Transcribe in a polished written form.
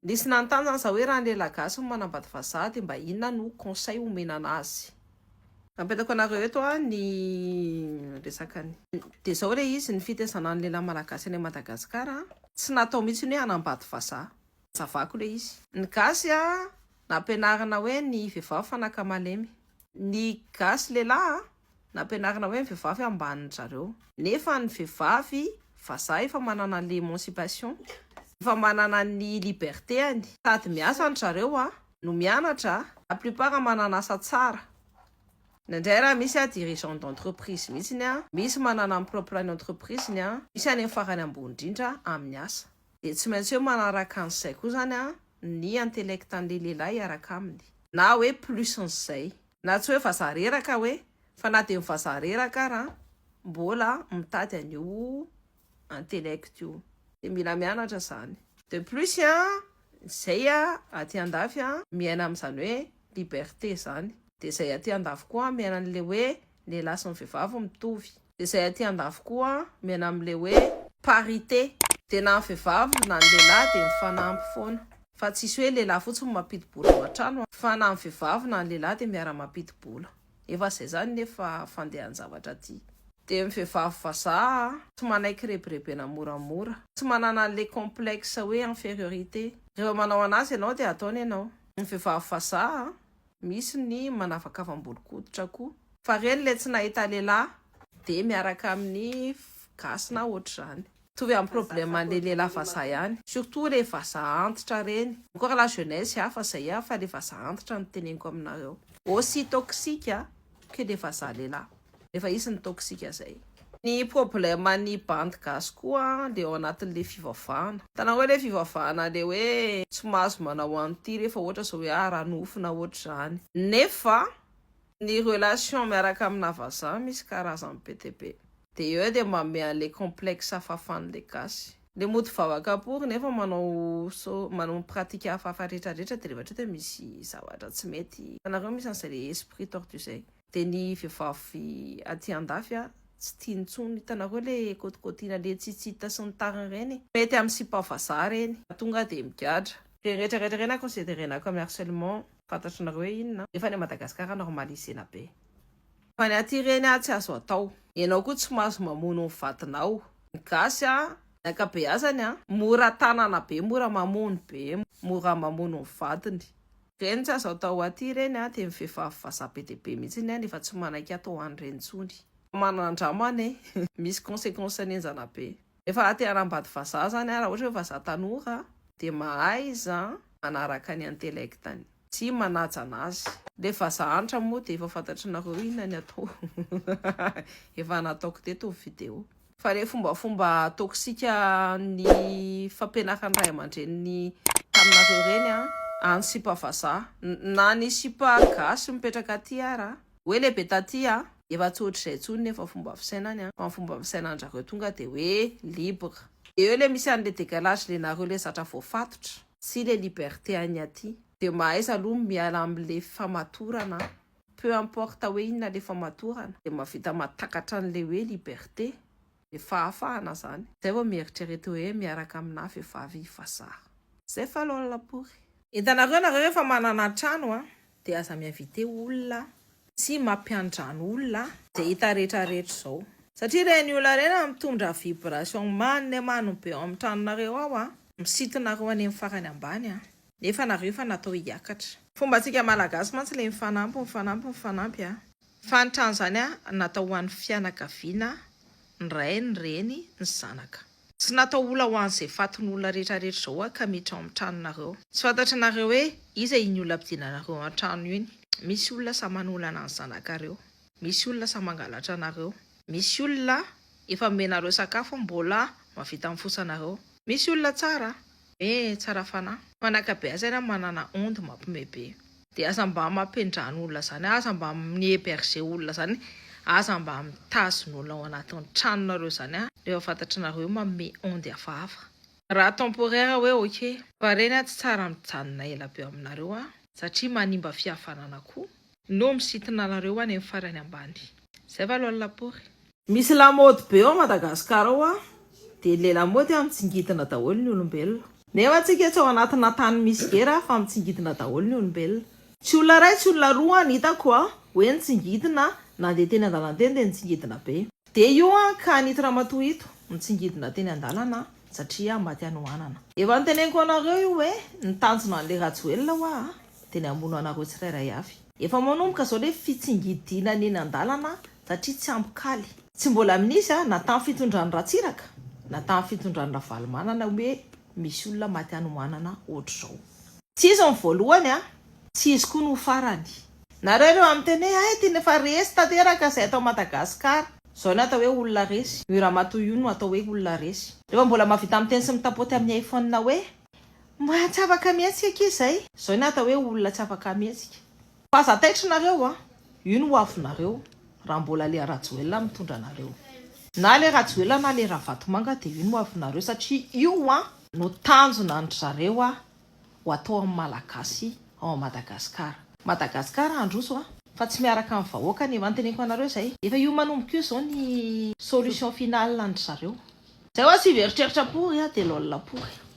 Nisy nanontany zany za hoe raha ny lehilahy gasy no manambady vazaha dia mba inona no conseil omena anazy? Apetako anareo eto a ny resakany. Dia zao ilay izy, ny fitaizana ny lehilahy malagasy any Madagasikara tsy natao mihitsy ny hoe hanambady vazaha. Zavako ilay izy. Ny gasy a nampianarina hoe ny vehivavy fanaka malemy. Ny gasy lehilahy a nampianarina hoe ny vehivavy ambanin-dry zareo. Nefa ny vehivavy vazaha efa manana l'émancipation, efa manana ny liberté-ny. Sady miasa ndry zareo a, no mianatra, la plupart manana asa tsara. Indraindray raha misy a dirigeant d'entreprise mihitsiny a, misy manana ny propre ny entreprise-ny a, misy any amin'ny farany ambony indrindra amin'ny asa. Dia tsy maintsy hoe manaraka an'izay koa zany a ny intellect an'ilay lehilahy hiaraka aminy. Na hoe plus n'izay. Na tsy hoe vazaha reraka hoe, fa na dia ny vazaha reraka ara mbola mitady an'io intellect io. Dia mila mianatra zany. De plus a, zay a aty andafy a miaina amin'izany hoe liberté zany. Dia zay aty andafy koa miaina an'ilay hoe lehilahy sy ny vehivavy mitovy. Dia zay aty andafy koa miaina amin'ilay hoe parité. Dia na ny vehivavy na ny lehilahy dia mifanampy foana. Fa tsisy hoe lehilahy fotsiny mampidi-bola ao an-trano fa na ny vehivavy na ny lehilahy dia miara-mampidi-bola. Efa zay zany nefa fandehan-javatra aty. Dia ny vehivavy vazaha tsy manaiky rebirebena moramora. Tsy manana an'ilay complexe hoe infériorité. Rehefa manao anazy ianao dia ataony ianao. Ny vehivavy vazaha misy ny manavakavam-bolon-koditra koa. Fa reny ilay tsy nahita lehilahy dia miaraka amin'ny gasy na ohatr'izany. Mitovy amin'ny problème an'ilay lehilahy vazaha ihany. Surtout ilay vazaha antitra reny. Encore la jeunesse hafa zay fa ilay vazaha antitra no teneniko aminareo. Aussi toxique que le vazaha lehilahy. Efa hisy ny toxique zay. Ny problème ny bandy gasy koa le ao anatin'le fivavahana. Hitanao hoe le fivavahana le hoe tsy mahazo manao an'ity rehefa ohatra zao hoe ara-nofo na ohatr'izany. Nefa ny relation miaraka amina vazaha misy karazany be dia be. Dia eo dia manome an'le complexe hafahafan'le gasy. Le mody vavaka pory nefa manao so manao pratique hafahafa rehetrarehetra dia rehefa hatreo dia misy zavatra tsy mety. Hitanareo misy an'izay le esprit tordu zay. Dia ny vehivavy aty andafy a tsy tiany intsony. Hitanareo le kôtikôtiana le tsitsita sy ny tariny ireny. Mety amin'ny sipa vazaha ireny. Tonga dia migadra. Ireny rehetrarehetra ireny a considérena comme harcèlement. Fantatrinareo hoe inona. Nefa any Madagasikara normalisena be. Fa ny aty ireny a tsy azo atao. Ianao koa tsy mahazo mamono ny vadinao. Ny gasy a, ny ankabeazany a, mora tanana be, mora mamono be, mora mamono ny vadiny. Ireny tsy azo atao aty ireny a, dia ny vehivavy vazaha be dia be mihitsy any efa tsy manaiky atao an'ireny intsony. Manandramana e! Misy consequence henjana be. Rehefa raha te hanambady vazaha zany a, raha ohatra hoe vazaha tanora dia mahaiza manaraka ny intellect-ny sy manaja anazy. Le vazaha antra moa dia efa fantatrinareo inona ny atao. Efa nataoko teto ny vidéo. Fa le fombafomba toxique ny fampianaran'ny ray aman-dreniny taminareo ireny a, any sipa vazaha na ny sipa gasy mipetraka aty ara, hoe lehibe taty a, efa tsy ohatr'izay intsony nefa fomba fisainany a, fa ny fomba fisainan-drareo tonga dia hoe libre. Dia eo le misy an'le décalage le nareo le zatra voafatotra sy le liberté any aty. Dia mahaiza aloha miala amin'le famatorana a, peu importe hoe inona le famatorana, dia mahavita mahatakatra an'le hoe liberté, le fahafahana zany. Zay vao mieritrerety hoe miaraka aminà vehivavy vazaha. Zay fa lol pory. Hitanareo nareo rehefa manana trano a, dia aza mi-inviter olona sy mampiandrano olona izay hita rehetrarehetra izao. Satria ireny olona ireny mitondra vibration manne mano be ao amin'ny tranonareo ao a, misintona-nareo any amin'ny farany ambany a, nefa nareo efa natao hiakatra. Fombantsika malagasy mantsy ilay mifanampy, mifanampy, mifanampy a. Fa ny trano izany a, natao ho an'ny fianakaviana, ny ray, ny reny, ny zanaka. Tsy natao ola ho an'izay fatin'olona rehetrarehetra izao a ka miditra ao amin'ny tranonareo. Tsy fantatrinareo hoe iza iny olona ampidinanareo ao an-trano iny. Misy olona sahy manolana ny zanakareo. Misy olona sahy mangalatra anareo. Misy olona efa omenareo sakafo mbola mahavita mifosa anareo. Misy olona tsara hoe tsara fanahy. Fa ny ankabeazany a manana onde mampime be. Dia aza mba mampiandrano olona zany, aza mba mi-heberger olona zany, aza mba mitazona olona ao anatin'ny tranonareo zany a, rehefa fantatrinareo hoe manome onde hafahafa. Raha temporaire hoe ok, fa reny a tsy tsara mijanona ela be ao aminareo a, satria manimba fihavanana koa no misintona anareo any amin'ny farany ambany. Zay va lol pory. Misy lamaody be ao Madagascar ao a, dia le lamaody a mitsingidina daholo ny olombelona. Nefa tsika tsy ao anatina tany misy guerre fa mitsingidina daholo ny olombelona. Tsy olona iray tsy olona roa ny hitako a hoe nitsingidina nandeha teny andalana teny dia nitsingidina be. Dia io an ka an'ito ramatoa ito nitsingidina teny andalana satria maty hanoanana. Efa noteneniko anareo io hoe ny tanjona an'le Rajoelina hoa a dia ny hamono anareo tsirairay avy. Efa manomboka zao le fitsingidinana eny andalana satria tsy ampy kaly. Tsy mbola misy a na tamin'ny fitondran'i Ratsiraka na tamin'ny fitondran'i Ravalomanana hoe misy olona maty hanoanana ohatr'izao. Tsy izy no voalohany a, tsy izy koa no farany. Nareo ireo miteny hoe hay tena efa resy tanteraka izay atao Madagascar. Zao ny atao hoe olona resy. Io ramatoa io no atao hoe olona resy. Rehefa mbola mahavita miteny sy mitapoty amin'ny iPhone hoe mba tsy afaka mihetsika akia izay. Zao ny atao hoe olona tsy afaka mihetsika. Fa aza taitra nareo a! Io no ho avinareo raha mbola le Rajoelina mitondra anareo. Na le Rajoelina na le Ravatomanga dia io no ho avinareo satria io an no tanjona an-dry zareo a ho atao amin'ny Malagasy ao Madagascar. Madagascar handroso a! Fa tsy miaraka amin'ny vahoaka ny efa noteneniko anareo izay. Efa io manomboka io izao ny solution finale an-dry zareo. Zay hoa sivy eritreritra pory a dia lol pory.